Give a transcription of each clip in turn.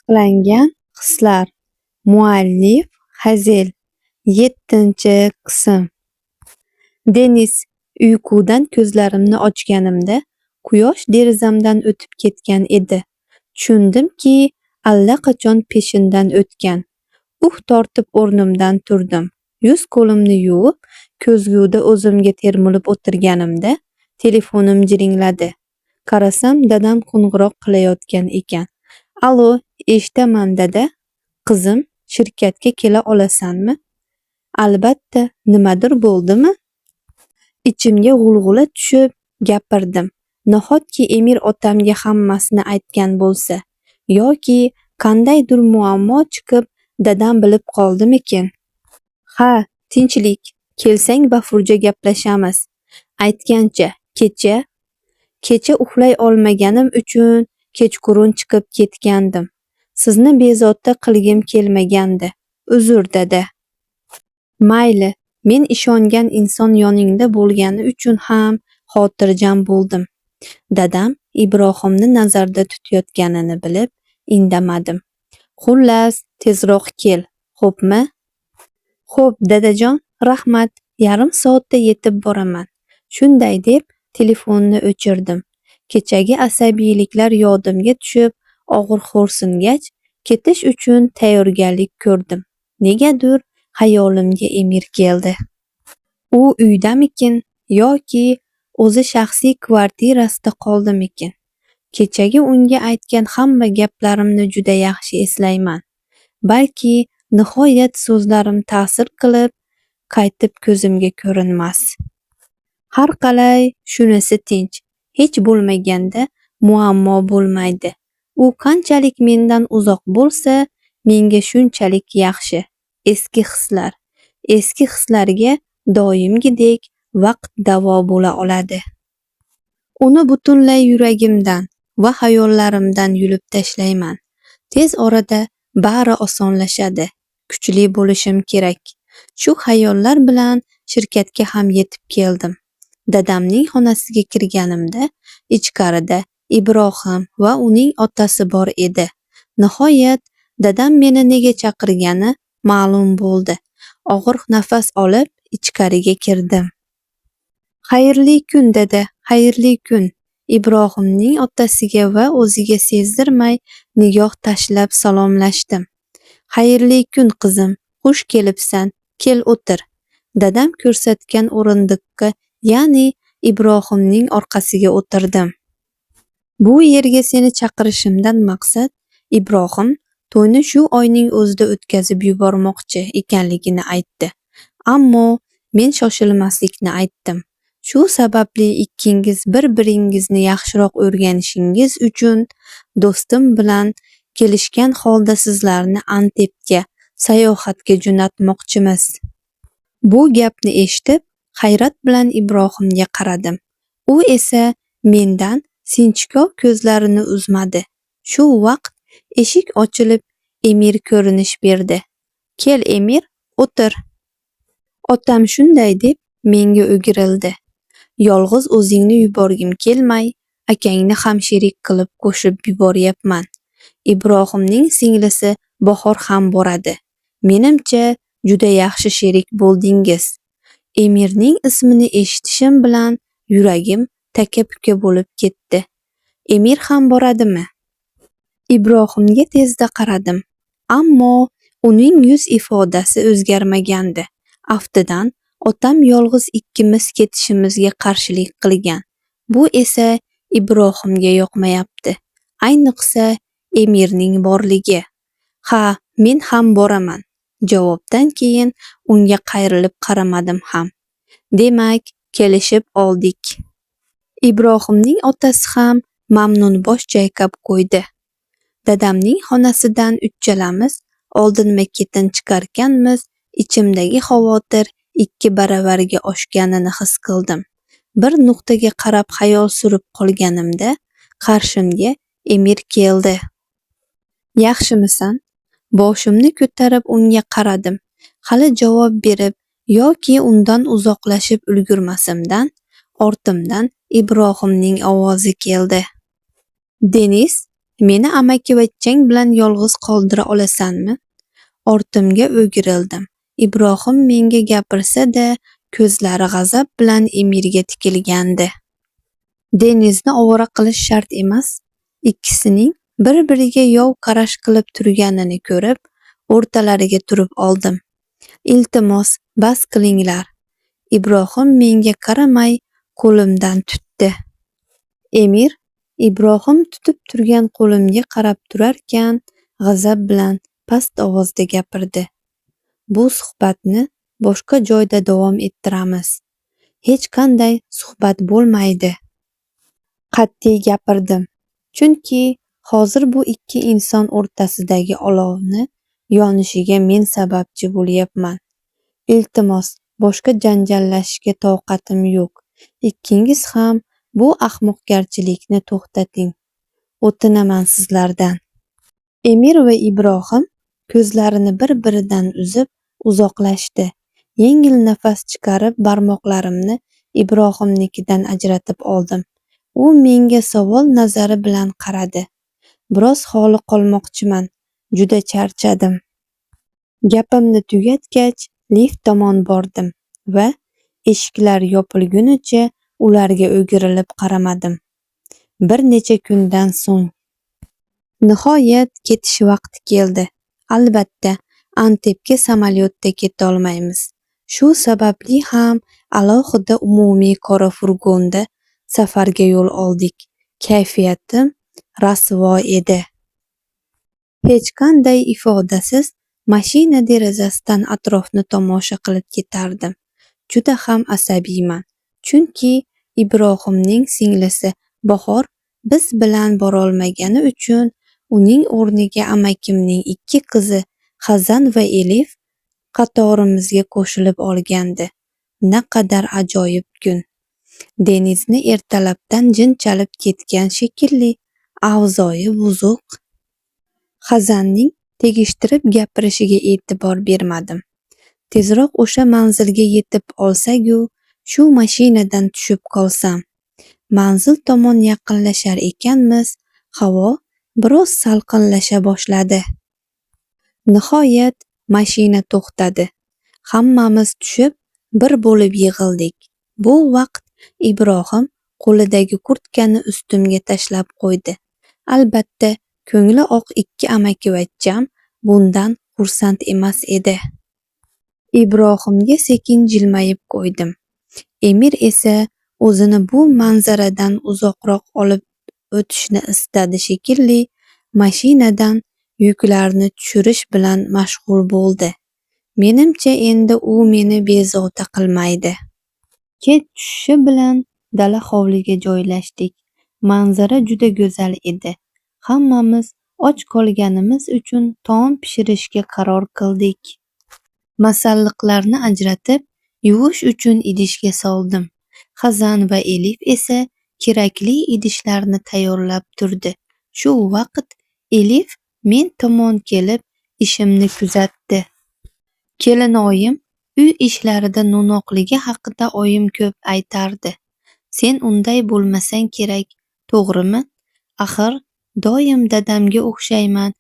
Taqiqlangan hislar. Muallif Hazel. 7-qism. Denis, uyqudan ko'zlarimni ochganimda quyosh derazamdan o'tib ketgan edi. Tushundimki, allaqachon peshindan o'tgan. Uh tortib o'rnimdan turdim. Yuz-qo'limni yuvib, ko'zguda o'zimga termilib o'tirganimda telefonim jiringladi. Qarasam, dadam qo'ng'iroq qilayotgan ekan. Alo, eshitaman dada. Qizim, shirkatga kela olasanmi? Albatta, nimadir bo'ldimi? Ichimga g'ulg'ula tushib gapirdim. Nahotki Emir otamga hammasini aytgan bo'lsa yoki qandaydir muammo chiqib, dadam bilib qoldimikin? Ha, tinchlik. Kelsang bafurja gaplashamiz. Aytgancha, kecha uxlay olmaganim uchun kechqurun chiqib ketgandim. Sizni bezovta qilgim kelmagandi. Uzr, dada. Mayli, men ishongan inson yoningda bo'lgani uchun ham xotirjam bo'ldim. Dadam Ibrohimni nazarda tutayotganini bilib, indamadim. Xullas, tezroq kel, xo'pmi? Xo'p, dadajon, rahmat. Yarim soatda yetib boraman. Shunday deb telefonni o'chirdim. Kechagi asabiyliklar yodimga tushib, og'ir xo'rsingach, ketish uchun tayyorgarlik ko'rdim. Negadir xayolimga Emir keldi. U uydamikin yoki o'zi shaxsiy kvartirasida qoldimikin? Kechagi unga aytgan hamma gaplarimni juda yaxshi eslayman. Balki nihoyat so'zlarim ta'sir qilib, qaytib ko'zimga ko'rinmas. Har qalay, shunisi tinch. Hech bo'lmaganda muammo bo'lmaydi. U qanchalik mendan uzoq bo'lsa, menga shunchalik yaxshi. Eski hislar. Eski hislarga doimgidek vaqt davo bo'la oladi. Uni butunlay yuragimdan va xayollarimdan yulib tashlayman. Tez orada bari osonlashadi. Kuchli bo'lishim kerak. Shu xayollar bilan shirkatga ham yetib keldim. Dadamning xonasiga kirganimda ichkarida Ibrohim va uning otasi bor edi. Nihoyat dadam meni nega chaqirgani ma'lum bo'ldi. Og'ir nafas olib ichkariga kirdim. Xayrli kun, dada, xayrli kun. Ibrohimning otasiga va o'ziga sezdirmay nigoh tashlab salomlashdim. Xayrli kun, qizim, xush kelibsan, kel o'tir. Dadam ko'rsatgan o'rindiqqa, ya'ni Ibrohimning orqasiga o'tirdim. Bu yerga seni chaqirishimdan maqsad Ibrohim to'yni shu oyning o'zida o'tkazib yubormoqchi ekanligini aytdi. Ammo men shoshilmaslikni aytdim. Shu sababli ikkingiz bir-biringizni yaxshiroq o'rganishingiz uchun do'stim bilan kelishgan holda sizlarni Antepga sayohatga jo'natmoqchimiz. Bu gapni eshitib, hayrat bilan Ibrohimga qaradim. U esa mendan sinchkov ko'zlarini uzmadi. Shu vaqt eshik ochilib, Emir ko'rinish berdi. Kel, Emir, o'tir. Otam shunday deb menga o'girildi. Yolg'iz o'zingni yuborgim kelmay, akangni ham sherik qilib qo'shib yuboryapman. Ibrohimning singlisi Bahor ham boradi. Menimcha, juda yaxshi sherik bo'ldingiz. Emirning ismini eshitishim bilan yuragim taka-puka bo'lib ketdi. Emir ham boradimi? Ibrohimga tezda qaradim. Ammo uning yuz ifodasi o'zgarmagandi. Aftidan otam yolg'iz ikkimiz ketishimizga qarshilik qilgan. Bu esa Ibrohimga yoqmayapti. Ayniqsa Emirning borligi. Ha, men ham boraman. Javobdan keyin unga qayrilib qaramadim ham. Demak, kelishib oldik. Ibrohimning otasi ham mamnun bosh chayqab qo'ydi. Dadamning xonasidan uchalamiz oldinma-ketin chiqarkanmiz, ichimdagi xavotir 2 baravarga oshganini his qildim. Bir nuqtaga qarab xayol surib qolganimda qarshimga Emir keldi. Yaxshimisan? Boshimni ko'tarib unga qaradim. Hali javob berib yoki undan uzoqlashib ulgurmasimdan ortimdan Ibrohimning ovozi keldi. Denis, Meni amakivachchang bilan yolg'iz qoldira olasanmi? Ortimga o'girildim. Ibrohim menga gapirsa-da, ko'zlari g'azab bilan Emirga tikilgandi. Denizni ovora qilish shart emas. Ikkisining bir-biriga yov qarash qilib turganini ko'rib, o'rtalariga turib oldim. Iltimos, bas qilinglar. Ibrohim menga qaramay qo'limdan tutdi. Emir Ibrohim tutib turgan qo'limga qarab turarkan, g'azab bilan past ovozda gapirdi. Bu suhbatni boshqa joyda davom ettiramiz. Hech qanday suhbat bo'lmaydi. Qat'iy gapirdim. Chunki hozir bu ikki inson o'rtasidagi olovni yonishiga men sababchi bo'lyapman. Iltimos, boshqa janjallashishga toqatim yo'q. Ikkingiz ham bu ahmoqgarchilikni to'xtating. O'tinaman sizlardan. Emir va Ibrohim ko'zlarini bir-biridan uzib uzoqlashdi. Yengil nafas chiqarib barmoqlarimni Ibrohimnikidan ajratib oldim. U menga savol nazari bilan qaradi. Biroz xoli qolmoqchiman, juda charchadim. Gapimni tugatgach, lift tomon bordim va eshiklar yopilgunicha ularga o'girilib qaramadim. Bir necha kundan so'ng. Nihoyat ketish vaqti keldi. Albatta, Antepga samolyotda ketolmaymiz. Shu sababli ham alohida umumiy qora furgonda safarga yo'l oldik. Kayfiyatim rasvo edi. Hech qanday ifodasiz mashina derazasidan atrofni tomosha qilib ketardim. Juda ham asabiyman. Chunki Ibrohimning singlisi Bahor biz bilan borolmagani uchun uning o'rniga amakimning ikki qizi Hazan va Elif qatorimizga qo'shilib olgandi. Naqadar ajoyib kun. Denizni ertalabdan jin chalib ketgan shekilli, avzoyi buzuq. Hazanning tegishtirib gapirishiga e'tibor bermadim. Tezroq o'sha manzilga yetib olsak-u, shu mashinadan tushib qolsam. Manzil tomon yaqinlashar ekanmiz, havo biroz salqinlasha boshladi. Nihoyat mashina to'xtadi. Hammamiz tushib, bir bo'lib yig'ildik. Bu vaqt Ibrohim qo'lidagi kurtkani ustimga tashlab qo'ydi. Albatta, ko'ngli oq ikki amakivachcham bundan xursand emas edi. Ibrohimga sekin jilmayib qo'ydim. Emir esa o'zini bu manzaradan uzoqroq olib o'tishni istadi shekilli, mashinadan yuklarni tushirish bilan mashg'ul bo'ldi. Menimcha endi u meni bezovta qilmaydi. Kech tushishi bilan dala hovliga joylashdik. Manzara juda go'zal edi. Hammamiz och qolganimiz uchun taom pishirishga qaror qildik. Masalliqlarni ajratib, yuvish uchun idishga soldim. Hazan va Elif esa kerakli idishlarni tayyorlab turdi. Shu vaqt Elif men tomon kelib, ishimni kuzatdi. Kelinoyim uy ishlarida no'noqligi haqida oyim ko'p aytardi. Sen unday bo'lmasang kerak, to'g'rimi? Axir, doim dadamga o'xshayman,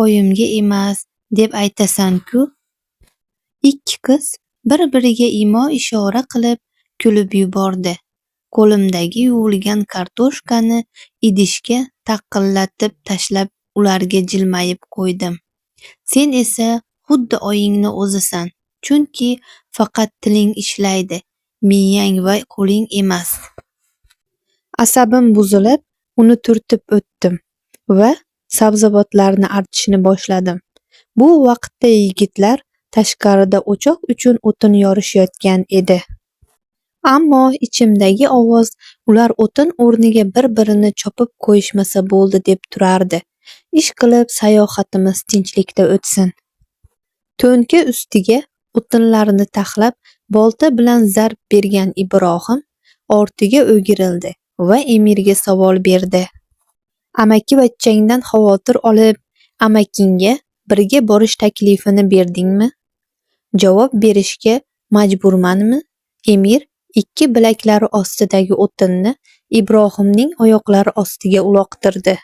oyimga emas, deb aytasan-ku. Ikki qiz bir-biriga imo-ishora qilib, kulib yubordi. Qo'limdagi yuvilgan kartoshkani idishga taqillatib tashlab ularga jilmayib qo'ydim. Sen esa xuddi oyingni o'zisan, chunki faqat tiling ishlaydi, miyang va qo'ling emas. Asabim buzilib, uni turtib o'tdim va sabzavotlarni artishni boshladim. Bu vaqtda yigitlar tashqarida o'choq uchun o'tin yorishayotgan edi. Ammo ichimdagi ovoz ular o'tin o'rniga bir-birini chopib qo'yishmasa bo'ldi deb turardi. Ish qilib sayohatimiz tinchlikda o'tsin. To'nka ustiga o'tinlarni taxlab, bolta bilan zarb bergan Ibrohim ortiga o'girildi va Emirga savol berdi. Amakivachchangdan xavotir olib, amakingga birga borish taklifini berdingmi? Javob berishga majburmanmi? Emir ikki bilaklari ostidagi o'tinni Ibrohimning oyoqlari ostiga uloqtirdi.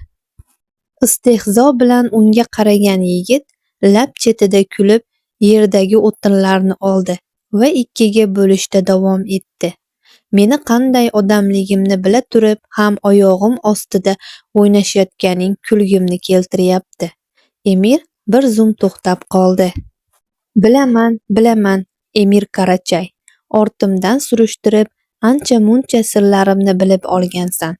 Istehzo bilan unga qaragan yigit lab chetida kulib yerdagi o'tinlarni oldi va ikkiga bo'lishda davom etdi. Meni qanday odamligimni bila turib ham oyog'im ostida o'ynashayotganing kulgimni keltiryapti. Emir bir zum to'xtab qoldi. Bilaman, bilaman, Emir Karachay. Ortimdan surishtirib, ancha-muncha sirlarimni bilib olgansan.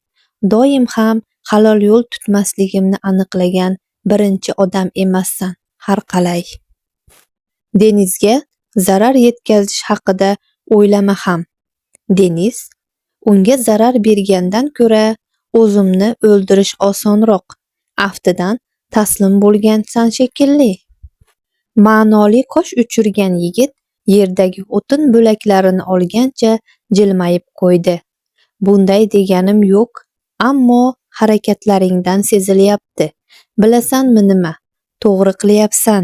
Doim ham halol yo'l tutmasligimni aniqlagan birinchi odam emassan, har qalay. Denizga zarar yetkazish haqida o'ylama ham. Deniz? Unga zarar bergandan ko'ra o'zimni o'ldirish osonroq. Aftidan taslim bo'lgansan shekilli. Ma'noli qosh uchirgan yigit yerdagi o'tin bo'laklarini olgancha jilmayib qo'ydi. Bunday deganim yo'q, ammo harakatlaringdan sezilyapti. Bilasanmi nima? To'g'ri qilyapsan.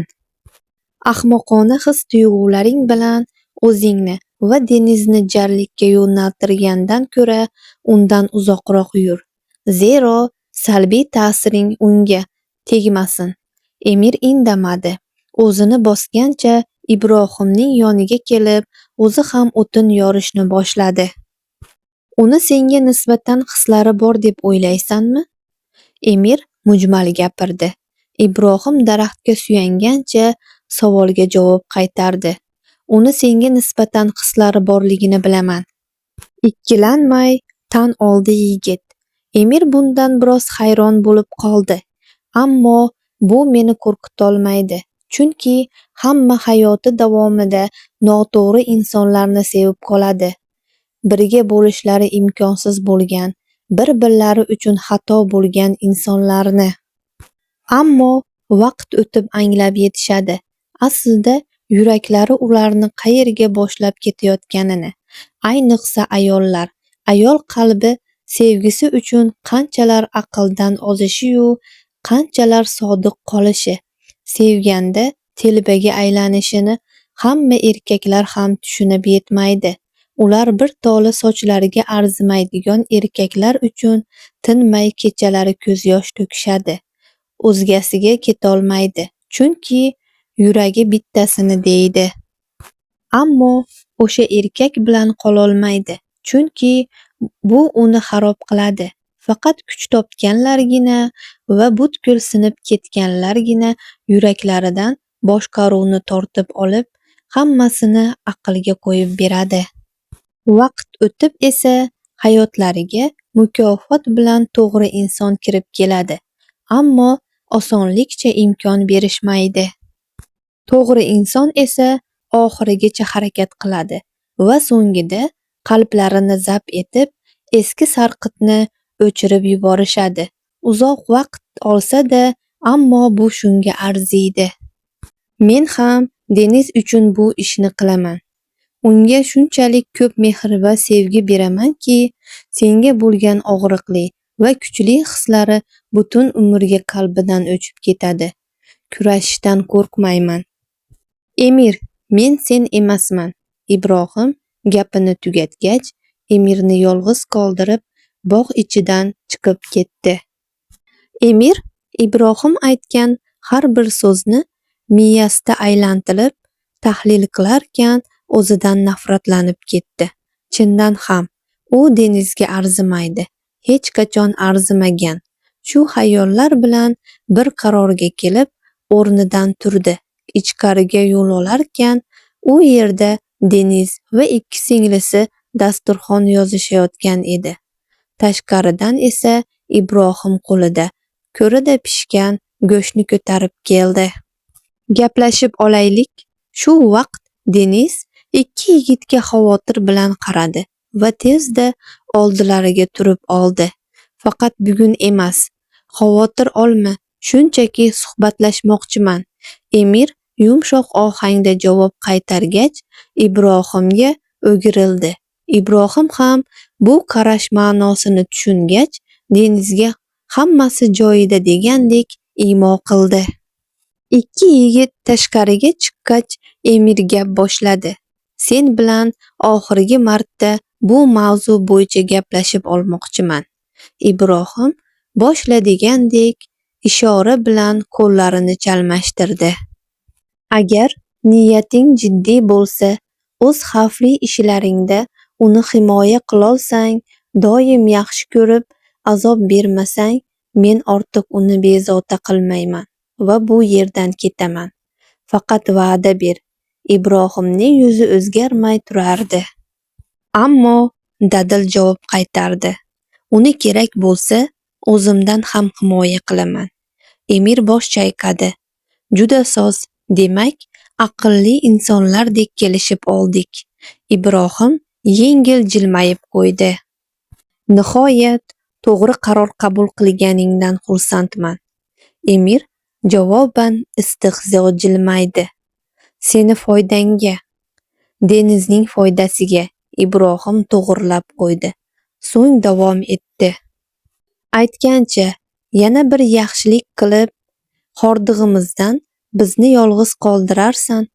Ahmoqona his-tuyg'ularing bilan o'zingni va Denizni jarlikka yo'naltirgandan ko'ra undan uzoqroq yur. Zero salbiy ta'siring unga tegmasin. Emir indamadi. O'zini bosgancha Ibrohimning yoniga kelib, o'zi ham o'tin yorishni boshladi. Uni senga nisbatan hislari bor deb o'ylaysanmi? Emir mujmal gapirdi. Ibrohim daraxtga suyangancha savolga javob qaytardi. Uni senga nisbatan hislari borligini bilaman. Ikkilanmay tan oldi yigit. Emir bundan biroz hayron bo'lib qoldi. Ammo bu meni qo'rqitolmaydi. Chunki hamma hayoti davomida noto'g'ri insonlarni sevib qoladi. Birga bo'lishlari imkonsiz bo'lgan, bir-birlari uchun xato bo'lgan insonlarni. Ammo vaqt o'tib anglab yetishadi. Aslida yuraklari ularni qayerga boshlab ketayotganini. Ayniqsa ayollar. Ayol qalbi sevgisi uchun qanchalar aqldan ozishi-yu, qanchalar sodiq qolishi, sevganda telbaga aylanishini hamma erkaklar ham tushunib yetmaydi. Ular bir tola sochlariga arzimaydigan erkaklar uchun tinmay kechalari ko'z yosh to'kishadi. O'zgasiga ketolmaydi, chunki yuragi bittasini deydi. Ammo o'sha erkak bilan qololmaydi, chunki bu uni xarob qiladi. Faqat kuch topganlargina va butkul sinib ketganlargina yuraklaridan boshqaruvni tortib olib, hammasini aqlga qo'yib beradi. Vaqt o'tib esa hayotlariga mukofot bilan to'g'ri inson kirib keladi, ammo osonlikcha imkon berishmaydi. To'g'ri inson esa oxirigacha harakat qiladi va so'ngida qalblarini zabt etib, eski sarqitni o'chirib yuborishadi. Uzoq vaqt olsa-da, ammo bu shunga arziydi. Men ham Deniz uchun bu ishni qilaman. Unga shunchalik ko'p mehr va sevgi beramanki, senga bo'lgan og'riqli va kuchli hislari butun umrga qalbidan o'chib ketadi. Kurashishdan qo'rqmayman. Emir, men sen emasman. Ibrohim gapini tugatgach, Emirni yolg'iz qoldirib, bog' ichidan chiqib ketdi. Emir Ibrohim aytgan har bir so'zni miyasida aylantirib, tahlil qilarkan, o'zidan nafratlanib ketdi. Chindan ham, u Denizga arzimaydi. Hech qachon arzimagan. Shu xayollar bilan bir qarorga kelib, o'rnidan turdi. Ichkariga yo'l olarkan, u yerda Deniz va ikki singlisi dasturxon yozishayotgan edi. Tashqaridan esa Ibrohim qo'lida ko'rida pishgan go'shtni ko'tarib keldi. Gaplashib olaylik. Shu vaqt Deniz ikki yigitga xavotir bilan qaradi va tezda oldilariga turib oldi. Faqat bugun emas. Xavotir olma, shunchaki suhbatlashmoqchiman. Emir yumshoq ohangda javob qaytargach, Ibrohimga o'girildi. Ibrohim ham bu qarash ma'nosini tushungach, Denizga hammasi joyida degandek imo qildi. Ikki yigit tashqariga chiqqach, Emir gap boshladi. Sen bilan oxirgi marta bu mavzu bo'yicha gaplashib olmoqchiman. Ibrohim boshla degandek ishora bilan qo'llarini chalmashtirdi. Agar niyating jiddiy bo'lsa, o'z xavfli ishlaringda uni himoya qilolsang, doim yaxshi ko'rib, azob bermasang, men ortiq uni bezovta qilmayman va bu yerdan ketaman. Faqat va'da ber. Ibrohimning yuzi o'zgarmay turardi. Ammo dadil javob qaytardi. Uni kerak bo'lsa, o'zimdan ham himoya qilaman. Emir bosh chayqadi. Juda soz, demak, aqlli insonlardek kelishib oldik. Ibrohim yengil jilmayib qo'ydi. Nihoyat to'g'ri qaror qabul qilganingdan xursandman. Emir javoban istehzo jilmaydi. Seni foydangga, Denizning foydasiga, Ibrohim to'g'rilab qo'ydi. So'ng davom etdi. Aytgancha, yana bir yaxshilik qilib, hordig'imizdan bizni yolg'iz qoldirarsan?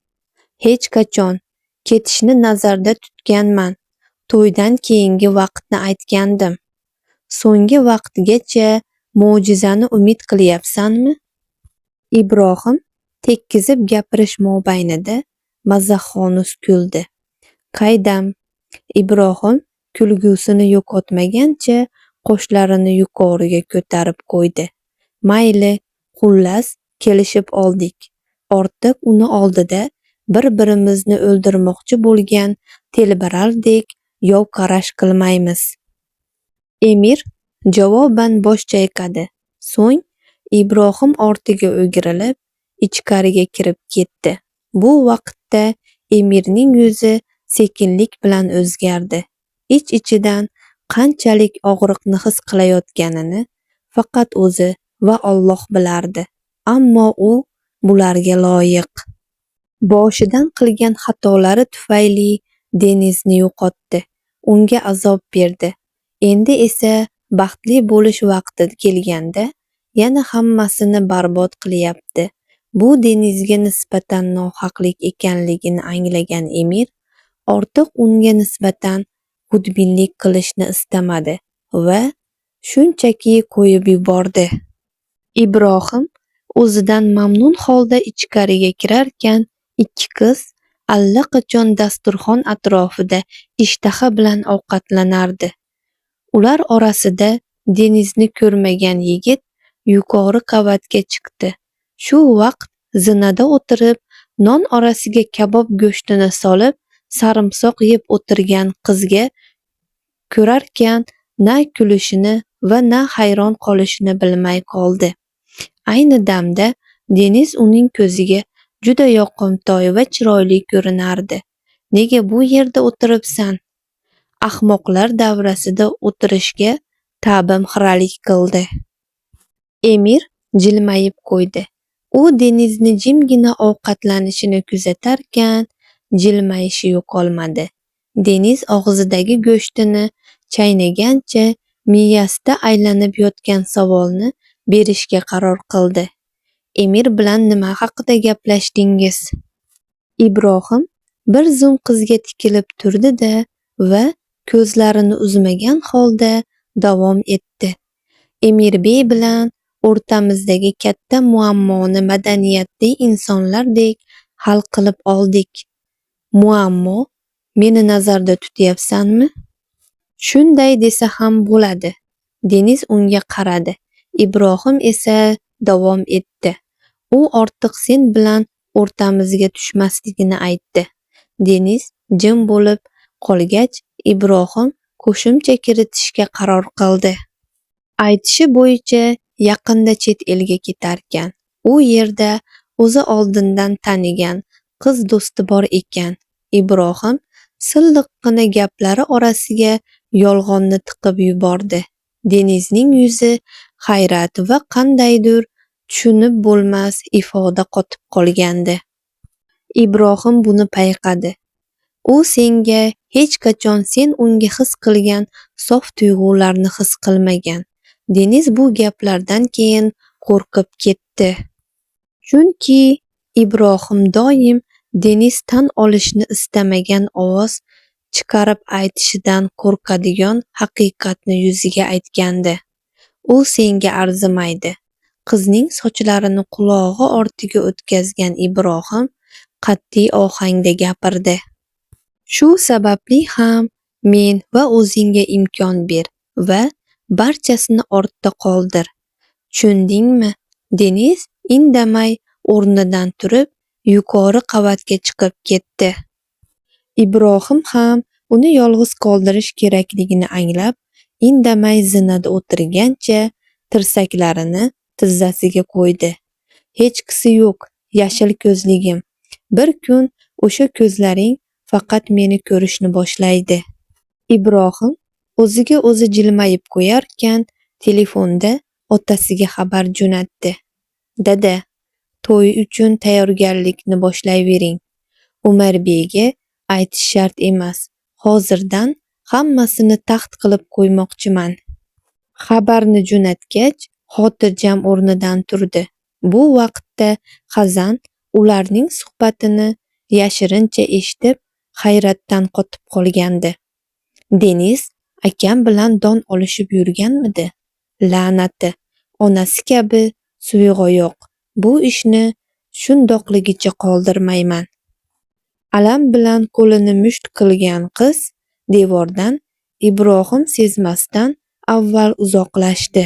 Hech qachon. Ketishni nazarda tutganman. To'ydan keyingi vaqtni aytgandim. So'nggi vaqtgacha mo'jizani umid qilyapsanmi? Ibrohim tekkizib gapirish mobaynida mazaxonus kuldi. Qaydam? Ibrohim kulgusini yo'qotmagancha qoshlarini yuqoriga ko'tarib qo'ydi. Mayli, xullas, kelishib oldik. Ortiq uni oldida bir-birimizni o'ldirmoqchi bo'lgan telbalardek yov qarash qilmaymiz. Emir javoban bosh chayqadi. So'ng Ibrohim ortiga o'girilib, ichkariga kirib ketdi. Bu vaqtda Emirning yuzi sekinlik bilan o'zgardi. Ich-ichidan qanchalik og'riqni his qilayotganini faqat o'zi va Alloh bilardi. Ammo u bularga loyiq. Boshidan qilgan xatolari tufayli Denizni yo'qotdi, unga azob berdi. Endi esa baxtli bo'lish vaqti kelganda yana hammasini barbod qilyapti. Bu Denizga nisbatan nohaqlik ekanligini anglagan Emir ortiq unga nisbatan xudbinlik qilishni istamadi va shunchaki qo'yib yubordi. Ibrohim o'zidan mamnun holda ichkariga kirarkan, ikki qiz allaqachon dasturxon atrofida ishtaha bilan ovqatlanardi. Ular orasida Denizni ko'rmagan yigit yuqori qavatga chiqdi. Shu vaqt zinada o'tirib, non orasiga kabob go'shtini solib, sarimsoq yeb o'tirgan qizga ko'rarkan, na kulishini va na hayron qolishini bilmay qoldi. Ayni damda Deniz uning ko'ziga juda yoqimtoy va chiroyli ko'rinardi. Nega bu yerda o'tiribsan? Ahmoqlar davrasida o'tirishga ta'bim xiralik qildi. Emir jilmayib qo'ydi. U Denizni jimgina ovqatlanishini kuzatarkan, jilmayishi yo'qolmadi. Deniz og'zidagi go'shtini chaynagancha miyasida aylanib yotgan savolni berishga qaror qildi. Emir bilan nima haqida gaplashdingiz? Ibrohim bir zum qizga tikilib turdi-da va ko'zlarini uzmagan holda davom etdi. Emirbey bilan o'rtamizdagi katta muammoni madaniyatli insonlardek hal qilib oldik. Muammo? Meni nazarda tutyapsanmi? Shunday desa ham bo'ladi. Deniz unga qaradi. Ibrohim esa davom etdi. U ortiq sen bilan o'rtamizga tushmasligini aytdi. Deniz jim bo'lib qolgach, Ibrohim qo'shimcha kiritishga qaror qildi. Aytishi bo'yicha yaqinda chet elga ketarkan. U yerda o'zi oldindan tanigan qiz do'sti bor ekan. Ibrohim silliqqina gaplari orasiga yolg'onni tiqib yubordi. Denizning yuzi hayrat va qandaydir tushunib bo'lmas ifoda qotib qolgandi. Ibrohim buni payqadi. U senga hech qachon sen unga his qilgan sof tuyg'ularni his qilmagan. Deniz bu gaplardan keyin qo'rqib ketdi. Chunki Ibrohim doim Deniz tan olishni istamagan ovoz chiqarib aytishidan qo'rqadigan haqiqatni yuziga aytgandi. U senga arzimaydi. Qizning sochlarini qulog'i ortiga o'tkazgan Ibrohim qat'iy ohangda gapirdi. Shu sababli ham men va o'zingga imkon ber va barchasini ortda qoldir. Tushundingmi? Deniz indamay o'rnidan turib, yuqori qavatga chiqib ketdi. Ibrohim ham uni yolg'iz qoldirish kerakligini anglab, indamay zinada o'tirgancha tirsaklarini tizzasiga qo'ydi. Hechqisi yo'q, yashil ko'zligim. Bir kun o'sha ko'zlaring faqat meni ko'rishni boshlaydi. Ibrohim o'ziga o'zi jilmayib qo'yarkan, telefonda otasiga xabar jo'natdi. Dada, to'y uchun tayyorgarlikni boshlayvering. Umarbekka aytish shart emas. Hozirdan hammasini taxt qilib qo'ymoqchiman. Xabarni jo'natgach, xotirjam o'rnidan turdi. Bu vaqtda Hazan ularning suhbatini yashirincha eshitib, hayratdan qotib qolgandi. Deniz akam bilan don olishib yurganmidi? La'nati, onasi kabi suyug'oyoq. Bu ishni shundoqligicha qoldirmayman. Alam bilan qo'lini musht qilgan qiz devordan Ibrohim sezmasdan avval uzoqlashdi.